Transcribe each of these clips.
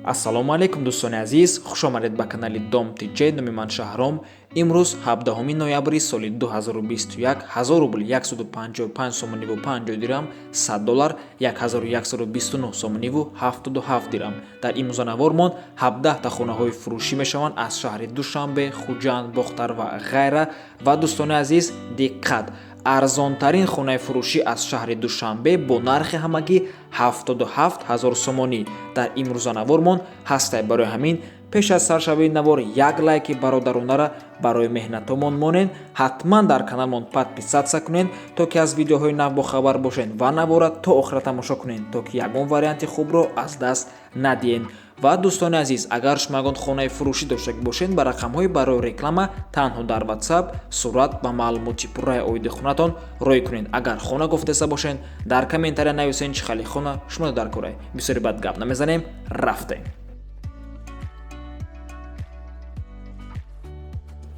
Ассалому алайкум, дӯстони азиз, хушомадед ба канали Дом ТJ. Номи ман Шаҳром. Имрӯз 17 ноябри соли 2021, 1000 рубл 155 сомониву 50 дирам, 100 доллар 1129 сомониву 77 дирам. Дар имрӯза 17 та хонаҳои фурӯшӣ мешаванд аз шаҳри Душанбе, Хуҷанд, Бохтар ва ғайра. Ва дӯстони азиз, диққат, арзонтарин хонаи фурӯшӣ аз шаҳри Душанбе бо нархи ҳамагӣ 77 ҳазор сомонӣ дар имрӯзанавормон ҳастай. Барои ҳамин пеш аз саршавии навор як лайки бародаронара барои меҳнатомон монед, ҳатман дар каналмон подписаться кунед, то ки аз видеоҳои нав бохабар бошед, ва навора то охира тамошо кунед, то ки ягон варианти хубро аз даст надиҳед. Ва дӯстони азиз, агар шумо ягон хонаи фурӯшӣ доштагӣ бошед, ба рақамҳои барои реклама танҳо дар WhatsApp сурат ва маълумоти пурраи оиди хонатон рой кунед. Агар хона гуфтеса бошед, дар комментария нависед, чӣ хали хона шумо дар корай. Бисёри бад гап намезанем, рафтем.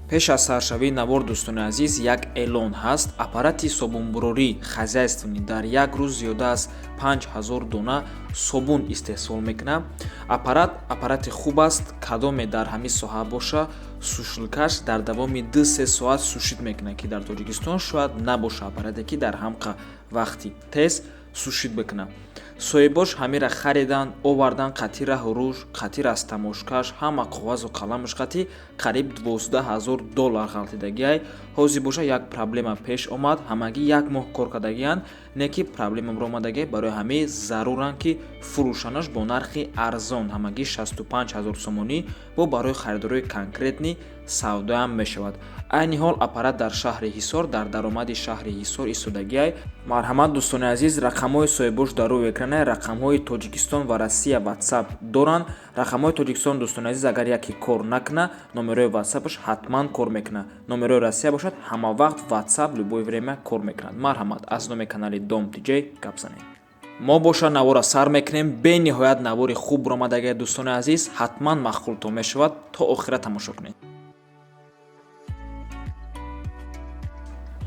Пеш аз саршавии навор, дӯстони азиз, як эълон ҳаст. Аппарати собунбурорӣ хозяйственный дар як рӯз зиёда аз 5000 дона собун истеҳсол мекунад. Аппарат аппарати хуб аст. Кадоме дар ҳамин соҳа боша, сушилкаш дар давоми 2-3 соат сушить мекунад, ки дар Тоҷикистон шояд набоша аппарате, ки дар ҳамқа вақти тез сушить бикунад. Соҳибош ҳамира хариданд, овардан, қатъи раҳу руш, қатъи растамошкаш, ҳама коғазу қаламаш қатъи қариб 12 000 доллар ғалтидагиай. Ҳозир боша як проблема пеш омад. Ҳамагӣ як моҳ кор кардагиянд, не ки проблема баромадагиай. Барои ҳамин заруранд, ки фурӯшанаш бо нархи арзон, ҳамагӣ 65 ҳазор сомонӣ, бо барои харидорои конкретный савдоам мешавад. Айни ҳол аппарат дар шаҳри Ҳисор, дар даромади шаҳри Ҳисор истодагиай. Марҳамат, дӯстони азиз, рақамҳои соҳибош дар рӯи экрана. Рақамҳои Тоҷикистон ва Россия WhatsApp доранд. Рақамҳои Тоҷикистон, дӯстони азиз, агар яке кор накуна, номерои WhatsAppаш ҳатман кор мекунад. Номерои Россия бошад, ҳама вақт WhatsApp любое время кор мекунад. Марҳамат, аз номи канали Дом ТJ гап занед. Мо боша навора сар мекунем. Бениҳоят навори хуб баромадагия, дӯстони азиз, ҳатман маъқултон мешавад, то охира тамошо кунед.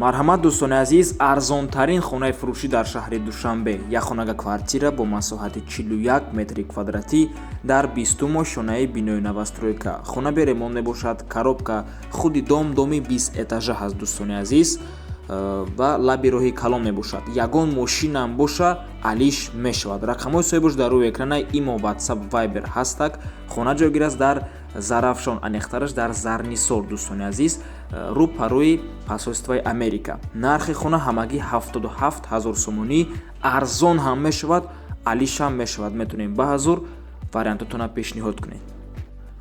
Марҳамат, дӯстони азиз, арзонтарин хонаи фурӯшӣ дар шаҳри Душанбе, якхонага квартира бо масоҳати 41 метри квадратӣ дар 20-уму ошёнаи бинои новостройка. Хона бе ремонт мебошад, коробка. Худи дом доми 20 этажа ҳаст, дӯстони азиз, ва лаби роҳи калон мебошад. Ягон мошинам боша, алиш мешавад. Рақамҳои соҳибош дар рӯи экрана, имо, WhatsApp, Viber ҳастак. Хона ҷойгир аст дар Зарафшон, аниқтараш дар Зарнисор, дӯстони азиз, рӯ парои посольствои Америка. Нархи хона ҳамагӣ 77 ҳазор сомонӣ. Арзон ҳам мешавад, алишам мешавад. Метавонем ба ҳазур вариантотона пешниҳод кунед.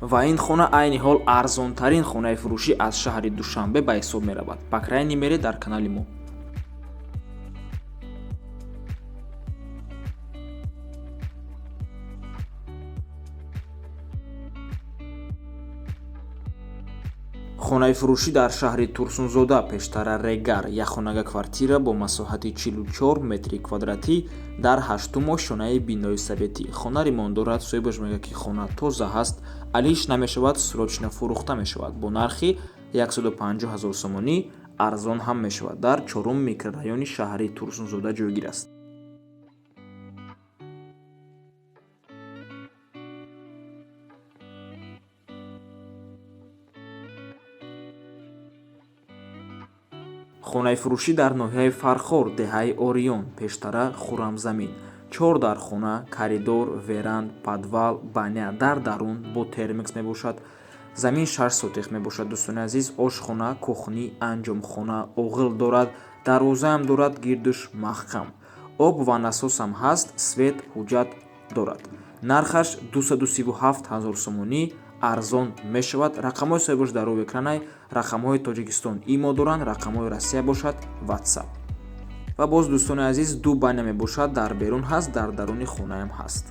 Ва ин хона айни ҳол арзонтарин хонаи фурӯшӣ аз шаҳри Душанбе ба ҳисоб меравад, по крайней мере дар канали мо. Хонаи фурӯшӣ дар шаҳри Турсунзода, пештара Регар, якхонага квартира бо масоҳати 44 метри квадратӣ дар ҳаштум ошёнаи бинои советӣ. Хона ремонт дорад. Соҳибаш мегӯяд, ки хона тоза ҳаст, алиш намешавад, срочно фурӯхта мешавад бо нархи 150 ҳазор сомонӣ, арзон ҳам мешавад. Дар чорум микрорайони шаҳри Турсунзода ҷойгир аст. Хонаи фурӯшӣ дар ноҳияи Фархор, деҳаи Ориён, пештара Хуррамзамин, чор дархона, коридор, веранд, подвал, баня дар дарун бо термекс мебошад. Замин 6 сотих мебошад, дӯстони азиз. Ошхона, кухня, анҷомхона, оғил дорад, дарвозаам дорад, гирдуш маҳкам, об ва насосам ҳаст, свет, ҳуҷҷат дорад. Нархаш 237 ҳазор сомонӣ, арзон мешавад. Рақамҳои соҳибош дар рӯи экранай. Рақамҳои Тоҷикистон имо доранд, рақамҳои Россия бошад WhatsApp. Ва боз, дӯстони азиз, ду баня мебошад, дар берун ҳаст, дар даруни хонаам ҳаст.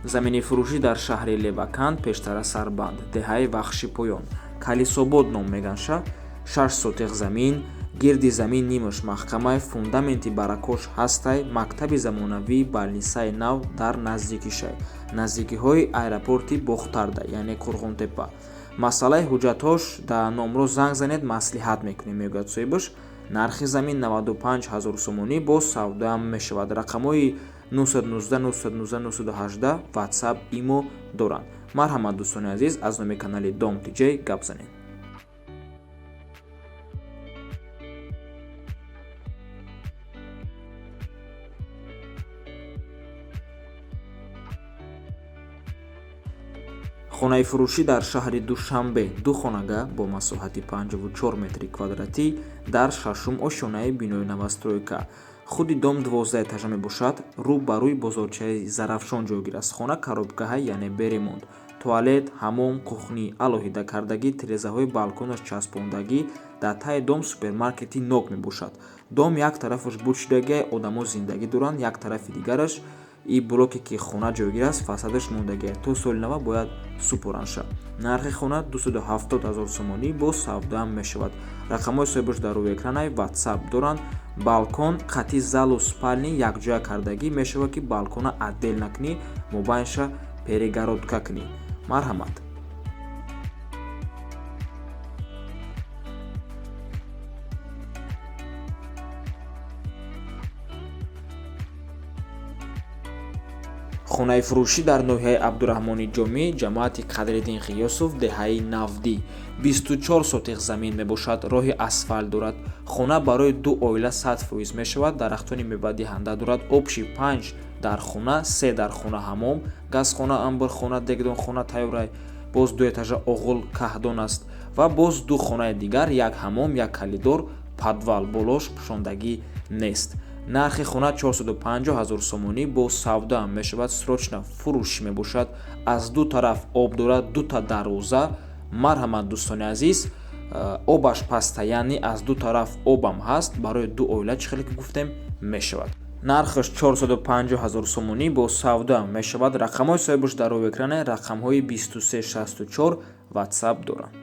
Замини фурӯшӣ дар шаҳри Леваканд, пештара Сарбанд, деҳаи Вахшипоён, Калисобод ном меганша, 6 сотих замин, гирди замин нимаш маҳкамай, фундаменти баракош ҳастай, мактаби замонавӣ, больницаи нав дар наздикишай, наздикиҳои аэропорти Бохтарда, яъне Қурғонтепа. Масъалаи ҳуҷҷатҳош дар номро занг занед, маслиҳат мекунем, мегӯяд соҳибаш. Нархи замин 95 ҳазор сомонӣ, боз савдоам мешавад. Рақамҳои 919 919 918 WhatsApp, Имо доранд. Марҳамат, дӯстони азиз, аз номи канали Дом ТЖ гап занед. Хонаи фурӯшӣ дар шаҳри Душанбе, ду хонага бо масоҳати 54 метри квадратӣ дар шашум ошёнаи бинои новостройка. Худи дом 12 этажа мебошад, рӯ ба рӯи бозорчаи Зарафшон ҷойгир аст. Хона коробкаҳай, яъне бе ремонт. Туалет, ҳамом, кухни алоҳида кардагӣ, тирезаҳои балконаш часпондагӣ. Дар таи дом супермаркети Нок мебошад. Дом як тарафаш буд шудагиай, одамо зиндагӣ доранд, як тарафи дигараш и блоке ки хона ҷойгир аст, фасадаш мондагиай, то соли нава бояд супоранд ша. Нархи хона 270 ҳазор сомонӣ, боз савдоам мешавад. Рақамҳои соҳибаш дар рӯи экранай, WhatsApp доранд. Балкон қати залу спальни якҷоя кардагӣ, мешавад ки балкона отдел накунӣ, мобайнша перегородка кунӣ. Марҳамат. Хонаи фурӯшӣ дар ноҳияи Абдураҳмони Ҷомӣ, ҷамоати Қадриддин Ғиёсов, деҳаи Навдӣ. 24 сотих замин мебошад, роҳи асфалт дорад. Хона барои ду оила 100% мешавад, дарахтони мевадиҳанда дорад. Общий 5 дар хона, 3 дар хона ҳамом, газхона, амбархона, дегдонхона тайёрай. Боз ду этажа оғил каҳдон аст ва боз ду хонаи дигар, як ҳамом, як калидор, подвал, болош пӯшондагӣ нест. Нархи хона 450 ҳазор сомонӣ, бо савдоам мешавад, срочно фурӯш мебошад. Аз ду тараф об дорад, дута дарвоза. Марҳамат, дӯстони азиз, обаш постоянный, аз ду тараф обам ҳаст, барои ду оила чӣ хеле ки гуфтем мешавад. Нархаш 450 ҳазор сомонӣ, бо савдоам мешавад. Рақамҳои соҳибаш дар рӯи экране, рақамҳои 2364 WhatsApp доранд.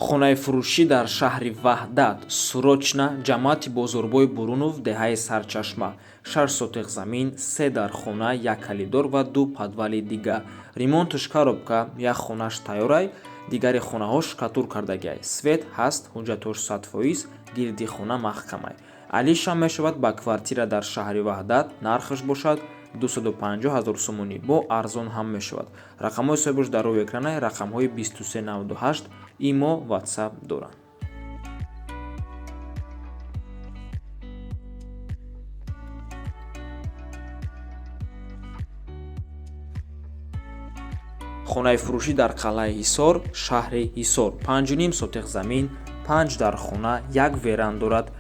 Хонаи фурӯшӣ дар шаҳри Ваҳдат, срочно, ҷамоати Бозорбои Бурунов, деҳаи Сарчашма. 6 сотих замин, 3 дар хона, як калидор ва ду подвали дига. Ремонташ коробка, як хонаш тайёрай, дигари хонаҳо штукатур кардагиай. Свет ҳаст, ҳуҷҷатҳош 100%, гирди хона маҳкамай. Алиша мешавад ба квартира дар шаҳри Ваҳдат, нархаш бошад 250 ҳазор сомонӣ, бо арзон ҳам мешавад. Рақамҳои соҳибаш дар рӯи экранай, рақамҳои 2398 Имо, WhatsApp доранд. Хонаи фурӯшӣ дар қалъаи Ҳисор, шаҳри Ҳисор, 5,5 сотих замин, 5 дар хона, як веранд дорад.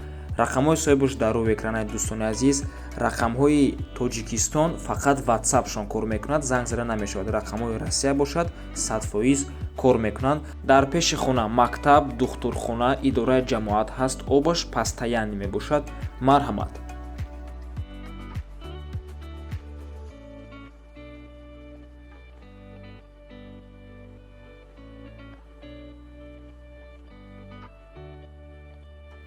Рақамҳои соҳибаш дар рӯи экранай, дӯстони азиз. Рақамҳои Тоҷикистон фақат WhatsApp-шон кор мекунад, занг зада намешавад. Рақамҳои Россия бошад 100% кор мекунанд. Дар пеши хона мактаб, духтурхона, идораи ҷамоат ҳаст, обаш постоянный мебошад. Марҳамат.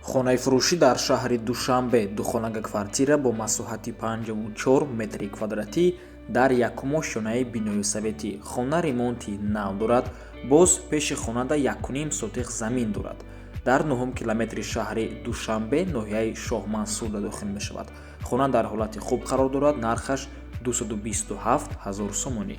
Хонаи фурӯшӣ дар шаҳри Душанбе, духонага квартира бо масоҳати 54 метри квадратӣ дар якум ошёнаи бинои советӣ. Хона ремонти нав дорад, боз пеши хонада 1,5 сотих замин дорад. Дар 9 километри шаҳри Душанбе, ноҳияи Шоҳмансурда дохил мешавад. Хона дар ҳолати хуб қарор дорад, нархаш 227 ҳазор сомонӣ.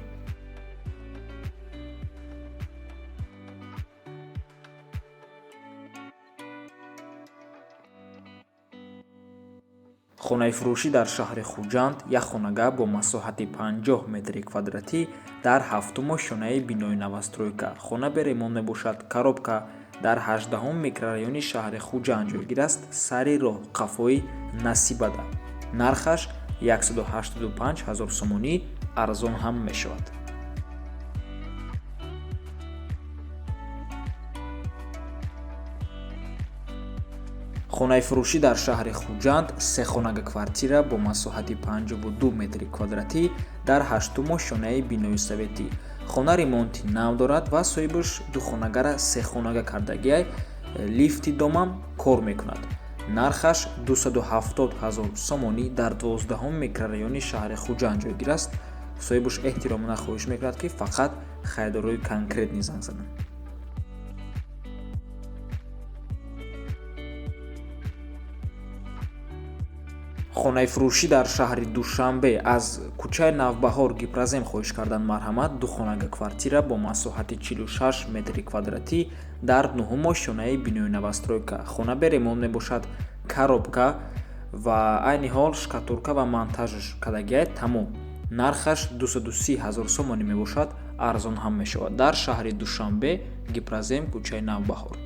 Хонаи фурӯшӣ дар шаҳри Хуҷанд, як хонага бо масоҳати 50 метри квадратӣ дар ҳафтум ошёнаи бинои новостройка. Хона бе ремонт мебошад, коробка, дар 18 микрорайони шаҳри Хуҷанд ҷойгир аст, сари роҳ, қафои Насибада. Нархаш 185 ҳазор сомонӣ, арзон ҳам мешавад. Хонаи фурӯшӣ дар шаҳри Хуҷанд, се хонага квартира бо масоҳати 52 метри квадратӣ дар ҳаштум ошёнаи бинои советӣ. Хона ремонти нав дорад ва соҳибаш ду хонагара се хонага кардагиай, лифти домам кор мекунад. Нархаш 270 ҳазор сомонӣ, дар 12 микрорайони шаҳри Хуҷанд ҷойгир аст. Соҳибаш эҳтиромона хоҳиш мекунад, ки фақат харидорои конкретный занг зананд. Хонаи фурӯшӣ дар шаҳри Душанбе аз кӯчаи Навбаҳор Гипрозем хоҳиш кардан марҳамат. Ду хонага квартира бо масоҳати 46 метри квадратӣ дар нуҳум ошёнаи бинои новостройка. Хона бе ремонт мебошад, коробка ва айни ҳол штукатурка ва монтажш кардагиай тамом. Нархаш 230 ҳазор сомонӣ мебошад, арзон ҳам мешавад. Дар шаҳри Душанбе, Гипрозем, кӯчаи Навбаҳор.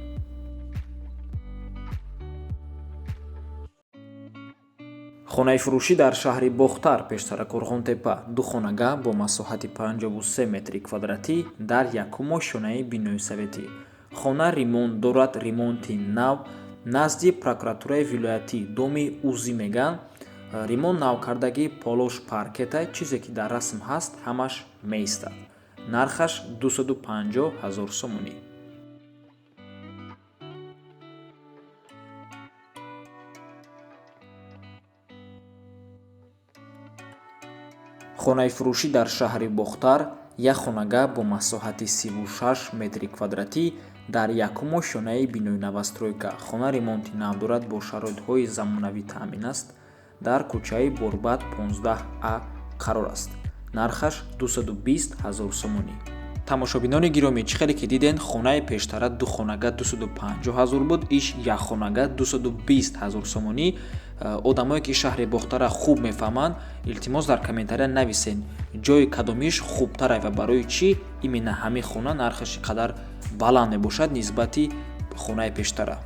Хонаи фурӯшӣ дар шаҳри Бохтар, пештара Қурғонтепа, ду хонага бо масоҳати 53 метри квадратӣ дар якум ошёнаи бинои советӣ. Хона ремонт дорад, ремонти нав, назди прокуратураи вилоятӣ, доми УЗИ меган. Ремонт навкардагӣ, полош паркета, чизе ки дар расм ҳаст, ҳамаш меистад. Нархаш 250 ҳазор сомонӣ. Хонаи фурӯшӣ дар шаҳри Бохтар, як хонага бо масоҳати 36 метри квадратӣ дар якум ошёнаи бинои новостройка. Хона ремонти нав дорад, бо шароитҳои замонавӣ таъмин аст. Дар кӯчаи Борбад 15А қарор аст. Нархаш 220 ҳазор сомонӣ. Тамошобинони гиромӣ, чӣ хеле ки диден, хонаи пештара ду хонага 250 ҳазор буд, иш як хонага 220 ҳазор сомонӣ. Одамое ки шаҳри Бохтара хуб мефаҳманд, илтимос, дар комментария нависен, ҷои кадомиш хубтарай ва барои чӣ именно ҳамин хона нархаш қадар баланд мебошад нисбати хонаи пештара.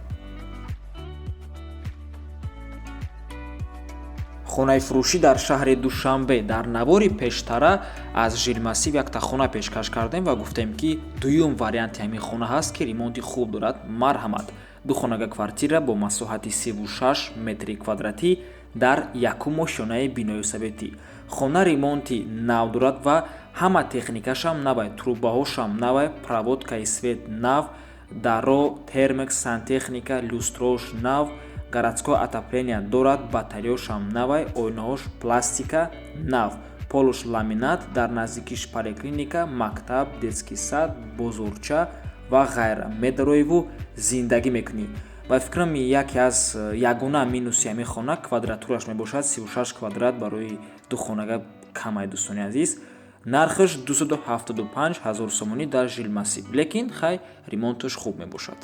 Хонаи фурӯшӣ дар шаҳри Душанбе. Дар навори пештара аз жилмассив якта хона пешкаш кардем ва гуфтем, ки дуюм варианти ҳамин хона ҳаст, ки ремонти хуб дорад. Марҳамат, ду хонага квартира бо масоҳати 36 метри квадратӣ дар якум ошёнаи бинои советӣ. Хона ремонти нав дорад ва ҳама техникашам навай, трубаҳошам навай, проводкаи свет нав, даро, термекс, сантехника, люстрош нав, городское отопление дорад, батареошам навай, ойнаҳош пластика нав, полуш ламинат, дар наздикиш поликлиника, мактаб, детский сад, бозорча ва ғайра. Медароиву зиндагӣ мекунӣ. Ба фикрам, яке аз ягона минуси ҳамин хона квадратураш мебошад. 36 квадрат барои ду хонага камай, дӯстони азиз. Нархаш 275 ҳазор сомонӣ дар жилмассив, лекин хай, ремонташ хуб мебошад.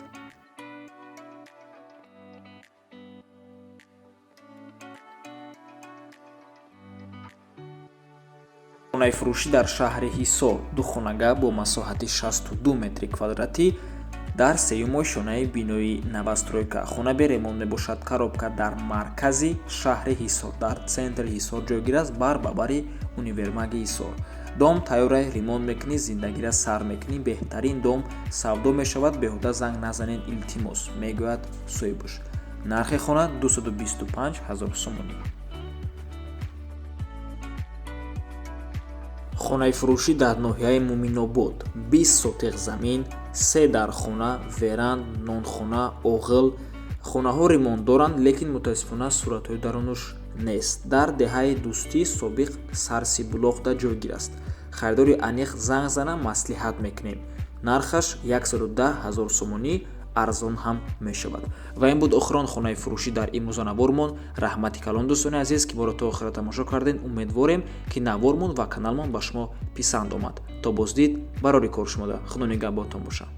Хонаи фурӯшӣ дар шаҳри Ҳисор, ду хонага бо масоҳати 62 метри квадратӣ дар сеюм ошёнаи бинои новостройка. Хона бе ремонт мебошад, коробка, дар маркази шаҳри Ҳисор, дар центри Ҳисор ҷойгир аст, бар ба бари универмаги Ҳисор. Дом тайёрай, ремонт мекунӣ, зиндагира сар мекунӣ. Беҳтарин дом савдо мешавад, беҳуда занг назанед, илтимос, мегӯяд соҳибаш. Нархи хона 225 ҳазор сомонӣ. Хонаи фурӯшӣ дар ноҳияи Муминобод, 20 сотиқ замин, се дархона, веранд, нонхона, оғил. Хонаҳо ремонт доранд, лекин мутаассифона суратҳои дарунуш нест. Дар деҳаи Дӯстӣ, собиқ Сарсибулоқда ҷойгир аст. Харидори аниқ занг зана, маслиҳат мекунем. Нархаш 110 ҳазор сомонӣ, арзон ҳам мешавад. Ва ин буд охирон хонаи фурӯшӣ дар имрӯза навормон. Раҳмати калон, дӯстони азиз, ки моро то охира тамошо кардем. Умедворем, ки навормон ва каналмон ба шумо писанд омад. То боздид, барори кор шумода, худо нигаҳбонтон бошад.